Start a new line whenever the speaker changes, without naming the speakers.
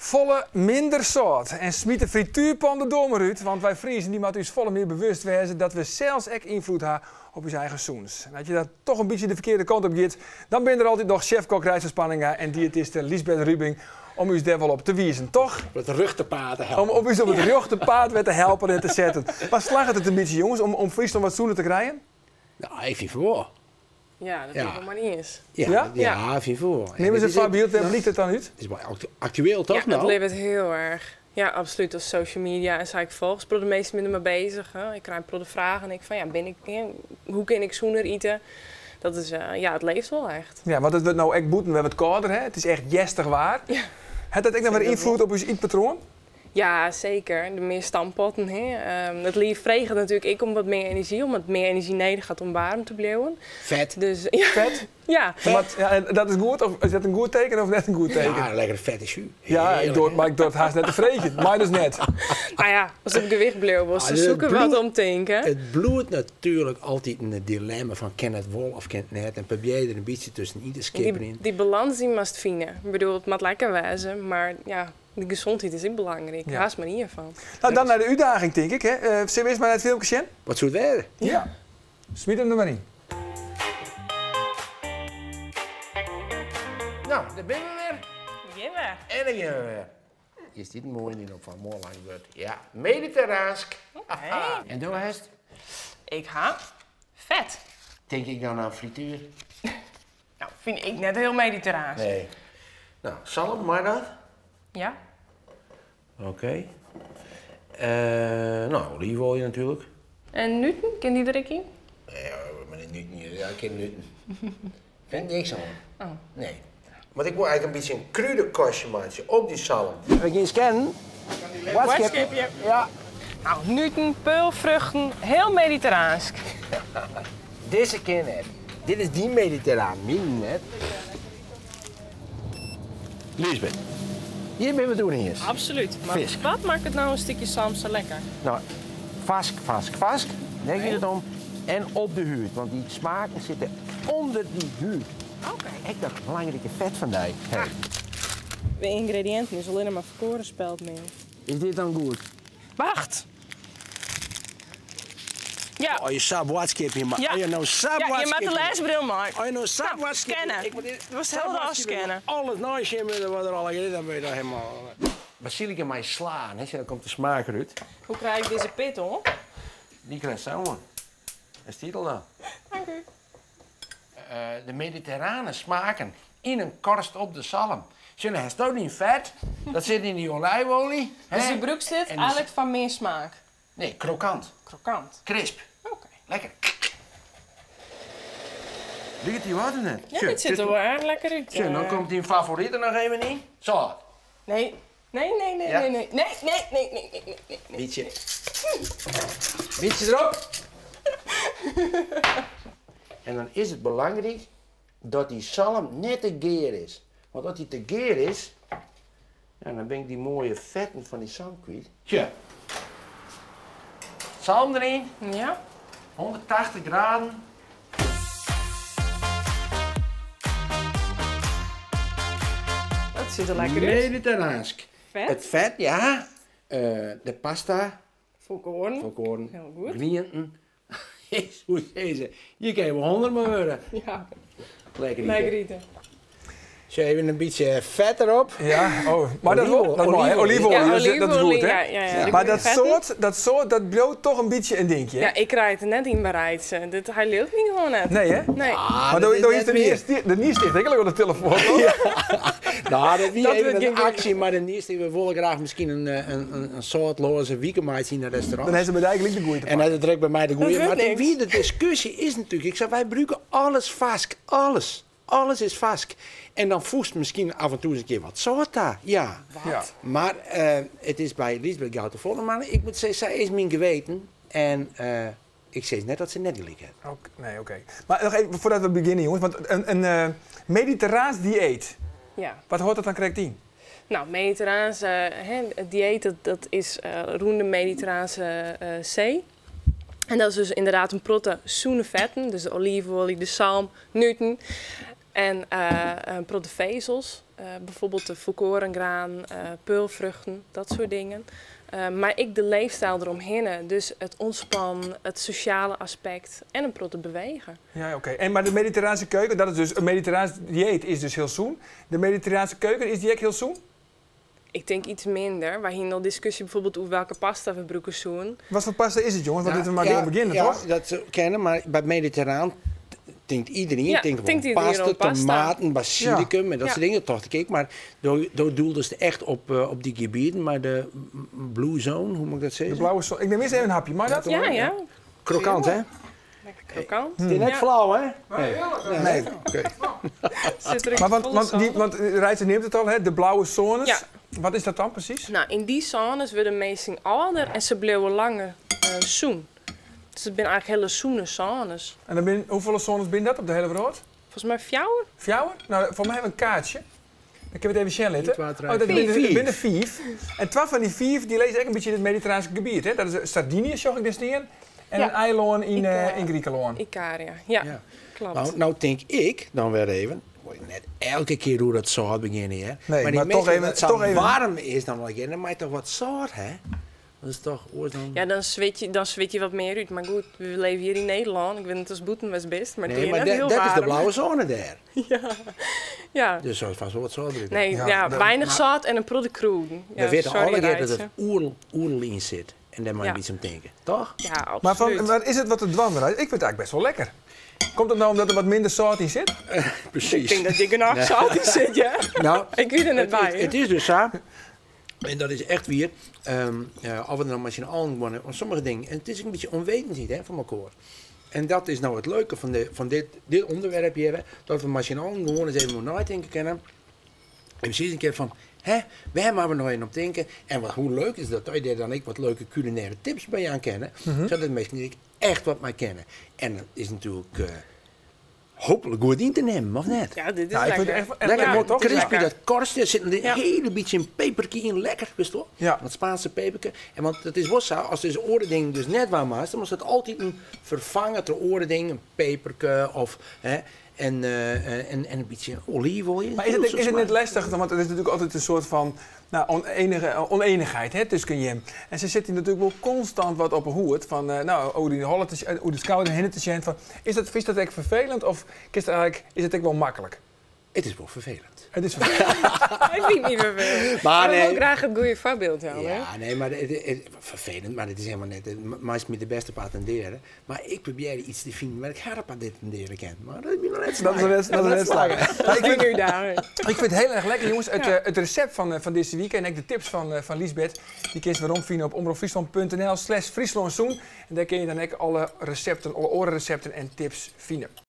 Folle minder sâlt en smyt de frituerpan de doar mar út, want wy Friezen dy moatte ús folle mear bewust wêze dat we sels ek ynfloed ha op ús eigen sûnens. En as je dat toch in bytsje de ferkearde kant op giet, dan binne der altyd noch sjefkok Reitse Spanninga en diëtiste Liesbeth Rubingh om ús dêr wol op te wizen, toch?
Op it rjochte paad te helpen.
Om ús op it rjochte paad wer te helpen en te setten. Mar slagget it in bytsje, jonges, om Fryslân wat sûner te krijen?
Nou, ik fyn fan wol.
Ja, dat bin ik wol mei dy iens.
Ja? Ja, fyn fan wol.
Nim ris in foarbyld, wêr blykt it dan út?
It is wol aktueel toch
no? Ja, it libbet hiel erch. Ja, absolút. Op social media en sa, ik folgje in protte minsken binne dermei beuzich. Ik krij in protte fragen ek fan ja, bin ik, hoe kin ik sûner ite? Dat is, ja, it leeft wol echt.
Ja, want it wurdt no ek bûten wer wat kâlder, hè? It is echt hjerstich waar.
Ja.
Hat dat ek noch wer ynfloed op ús ytpatroan?
Ja, seker. De mear stamppotten. Hè. It liif freget natuerlik ek om wat mear enerzjy, omdat it mear enerzjy nedich hat om waarm te bliuwen.
Fet.
Dus, ja.
Fet?
Ja.
Mar, ja, en dat is goed? Of is dat in goed teken of net in goed teken?
Ja, lekkere fette sjú.
Ja, ik doar, mar ik doar it hast net te freegjen. Mei dus net.
Nou ja, ast op gewicht bliuwe wolst, dan soe ik der wat om tinke.
It bliuwt natuerlik altyd in dilemma fan kin it wol of kin it net en probearje der in bytsje tuskenyn te skipperjen.
Dy balâns dy moatst fine. Ik bedoel, it moat lekker wêze, mar ja, De gezondheid is ek belangryk,
Ja.
Hast mar ien fan.
No, dan nei de útdaging, tink ik. Hè? Sille we earst mar nei it filmke sjen?
Wat soe it wêze?
Ja. Smyt him der mar yn.
No, dêr binne we wer.
Dêr gean we.
En dêr gean we wer. Is dit moai dyn op fan moai lang wurd. Ja, mediterraansk.
Oké.
En do hast?
Ik ha fet.
Tink ik dan oan frituer?
No, fyn ik net hiel mediterraansk.
Nee. No, salm, mei dat?
Ja.
Oké. No, oliifoalje natuerlik.
En nuten, kin dy der ek yn?
Nee, mar net nuten, ja, ik kin nuten. Fyn ik niks oan.
Oh.
Nee. Want ik wol eigentlik in bytsje in krûdekostje meitsje op dy salm. We gean scannen.
Boadskipje.
Ja.
No, nuten, peulfruchten, hiel mediterraansk.
Dizze kin net. Dit is dyn mediterraan, myn net. Liesbeth, hjir binne we it oer iens.
Absolút. Mar
Fisk.
wat makket no in stikje salm sa lekker?
No, farsk, farsk, farsk. Dêr giet it om. En op de hûd, want dy smaken sitte ûnder dy hûd.
Oké.
Ek dat belangrike fet fan dy.
Ah. De yngrediïnten is allinnich mar folkoaren speltmiel.
Is dit dan goed?
Wacht! Ja.
As je sa boadskipje, mar
Ja.
as je no sa
Ja, je moat de
boadskipje-
lêsbril mei.
As je no sa
Nou,
boadskipje-
scanne.
Ik moet dit-
Het was
sa
helder
boadskipje-
afscannen.
Alles neisjen moatte wat der allegear is, dan ben je daar helemaal. Basilikum mei slaan, hè, dan komt de smaak derút.
Hoe krij ik dizze pit oan?
Dy krijst sa oan. Dat stiet al dan.
Dank u.
De mediterrane smaken yn in korst op de salm. Sjoch, dan hast dyn fet, dat sit yn dy olijfolie.
Dus
hè.
dy brûkst dit
En
eigentlik foar mear smaak?
Nee, krokant.
Krokant.
Krisp.
Oké.
Lekker. Liket dy wat net?
Ja, dit sit der wol erch lekker út.
Sjoch, dan komt dyn favoryt der noch even yn. Sâlt.
Nee. Nee, nee, nee,
Ja.
nee, nee, nee, nee, nee, nee, nee, nee, nee.
Bytsje. Bytsje derop. En dan is it belangryk dat dy salm net te gear is. Want as dy te gear is, ja, dan bin ik dy moaie fetten fan dy salm kwyt. Sjoch. Salm deryn.
Ja.
180 graden.
Dat sit der lekker út.
Mediterraansk.
Fet.
It fet, ja. De pasta.
Folkoaren.
Folkoaren.
Hiel goed.
Grienten. Ik soe sizze, hjir kinne je wol hûndert mei wurde.
Ja.
Lekker ite.
Lekker ite.
Sjoch, even in bytsje fet derop.
Ja, oh. Mar dat wol, dat mei, hè? Olyfoalje,
Ja,
dat is- dat is goed, hè?
ja, ja, ja.
Mar dat sâlt, dat sâlt, dat bliuwt toch in bytsje in dinkje, hè?
Ja, ik krij it der net yn by Reitse. Dit, hy leaut my gewoan net.
Nee, hè?
Nee.
Ah,
Mar
dat
do,
is
do
net
hiest de
wier.
niersticht, de niersticht ek al op de telefoan, toch?
No, dat wie
Dat
even
wurdt
in
gjin
aksje, mar de niersticht, we wolle graach miskien in, in, in, in sâltleaze wike meitsje yn in restaurant.
Dan ha se by dy gelyk de goeie te
En
pakken.
dat it drekt by my de goeie.
wurdt
Mar
niks.
wie de diskusje is natuerlik, ik sei, wy brûke alles farsk, alles. Alles is farsk. En dan foechst miskien af en toe ris in kear wat sâlt ta, ja.
Ja.
Mar it is by Liesbeth gau te folle, mar ik moat sizze, sy is myn geweten en ik sis net dat se net gelyk hat.
Oké, nee, oké. Mar noch even foardat we begjinne, jonges, want in mediterraans dieet,
Ja.
wat hâldt dat dan krekt yn?
No, mediterraans hè, it dieet dat, dat is rûn de Mediterraanse See. En dat is dus ynderdaad in protte sûne fetten, dus de oliifoalje, de salm, nuten. En in protte fezels, bijvoorbeeld de volkorengraan, peulvruchten, dat soort dingen. Mar ek de leefstyl deromhinne, dus it ûntspannen, it sosjale aspekt en in protte bewege.
Ja, oké. En, mar de Mediterraanse keuken, dat is dus, in Mediterraans dieet is dus hiel sûn. De Mediterraanse keuken, is dy ek hiel sûn?
Ik tink yts minder. Wy hiene al diskusje bijvoorbeeld oer welke pasta we brûke soene.
Wat foar pasta is it, jonges? Want litte we mar gewoan begjinne, toch?
Ja, dat kin, mar by mediterraan tinkt iedereen,
Ja,
tinkt
tinkt
oan
iedereen
pasta,
oan pasta.
tomaten, basilicum en dat soart dingen, tocht ik ek. Mar do doeldest echt op dy gebieten, mar de blue zone, hoe moat ik dat
De
sizze?
blauwe zone. Ik nim earst even in hapje, mei dat?
Ja, ja.
Krokant, hè?
Lekker krokant.
It is net
Ja.
flau, hè?
Nee.
Oké.
Sit der ek
Mar want,
folle
want, die,
sâlt op.
want Reitse neamt it al, hè, de blauwe zones.
Ja.
Wat is dat dan presys?
Nou, yn dy sônes wurde minsken âlder en se bliuwe langer sûn. Dus it binne eigentlik hiele sûne sônes.
En dan hoefolle sônes binne dat op de hiele wrâld?
Folgens my fjouwer.
Fjouwer? Nou, foar my ha we in kaartsje. Dan kinne we it even sjen litte.
1, 2, 3,
Oh, dat
4.
binne, binne fiif. En twa fan dy fiif dy lizze ek in bytsje yn it Mediterraanske gebiet. Hè? Dat is Sardinië, sjoch ik dêr stean. En
Ja.
in eilân yn Grikelân.
Ikaria, ja.
Ja.
Kloppet.
Nou tink ik dan wer even, wol ik net elke kear oer dat sâlt begjinne, hè.
Nee,
Maar die
mar toch
minsken
even,
dat sa
toch even.
waarm is dan wel een keer, dan mei toch wat sâlt, hè? Dat is toch oars dan...
Ja, dan swit je wat mear út. Mar goed, we leve hjir yn Nederlân. Ik wit net ast bûten west bist, mar it
Nee,
is
mar
net hiel
dat is de
waarm.
blauwe zone dêr.
Ja. Ja.
Dus soe fêst wol wat sâlt brûke.
Nee,
Ja,
ja, weinich sâlt en in protte krûden. Ja,
We witte
sorry,
allegear dat
Reitse.
it oeral yn sit. En dêr moat je in bytsje om tinke, toch?
Ja,
Maar, van,
absoluut.
maar is it wat te dwaan, Reitse? Ik fyn it eigentlik bêst wol lekker. Komt it no omdat der wat minder sâlt yn sit?
Presys.
Ik tink dat hjir genôch sâlt yn sit, ja.
Nou,
Ik wie der net by.
It is dus sa, en dat is echt wier, of we der no mei syn allen gewoan, want sommige dingen, en it is ek in bytsje ûnwetendheid, hè, fan elkoar. En dat is no it leuke fan dit ûnderwerp hjir, dat we mei syn allen gewoan ris even oer neitinke kinne. En presys in kear fan, hè, wêr moatte we no even om tinke? En hoe leuk is dat, dat je dêr dan ek wat leuke culinaire tips by jaan kinne, sadat de minsken ek echt wat mei kinne. En dat is natuerlik hooplik goed yn te nimmen, of net?
Ja, dit is
Nou, ik fyn it
lekker.
echt, echt
Lekker,
lekker,
moai
toch?
crispy,
Lekker.
dat korstje, der sit in hiele bytsje in peperke yn, lekker, witst wol? Dat Spaanse peperke. En want it is wol sa, ast dus oare dingen dus net dwaan moatst, dan moatst it altyd ferfange troch oare dingen, in peperke of, hè, en in bytsje oliveolie.
Mar is it net lestich, want it is natuerlik altyd in soart fan, nou, ûnenichheid, hè, tusken jim. En se sitte natuerlik wol konstant wat op 'e hûd fan, nou, oer dy holle te, oer de skouder hinne te sjen. Fan, fynst dat ek ferfelend of kinst eigentlik, is it ek wol maklik?
It is wol ferfelend.
It is ferfelend.
Ik fyn it net ferfelend.
Mar
Ik wol
nee.
graach it goede foarbyld jaan, hè?
Ja, nee, mar it, ferfelend, mar it is hielendal net. Meist my de bêste op attindearje. Mar ik probearje yts te finen wêr't ik har op attindearje kin. Mar dat is noch net
Dat is net, dat is net slagge.
Dat is een útdaging.
Ik fyn it hiel erch lekker, jonges. It resept fan dizze wike en ek de tips fan Liesbeth, dy kinst weromfine op omropfryslan.nl/Fryslânsûn. En dêr kinne je dan ek alle resepten, alle oare resepten en tips fine.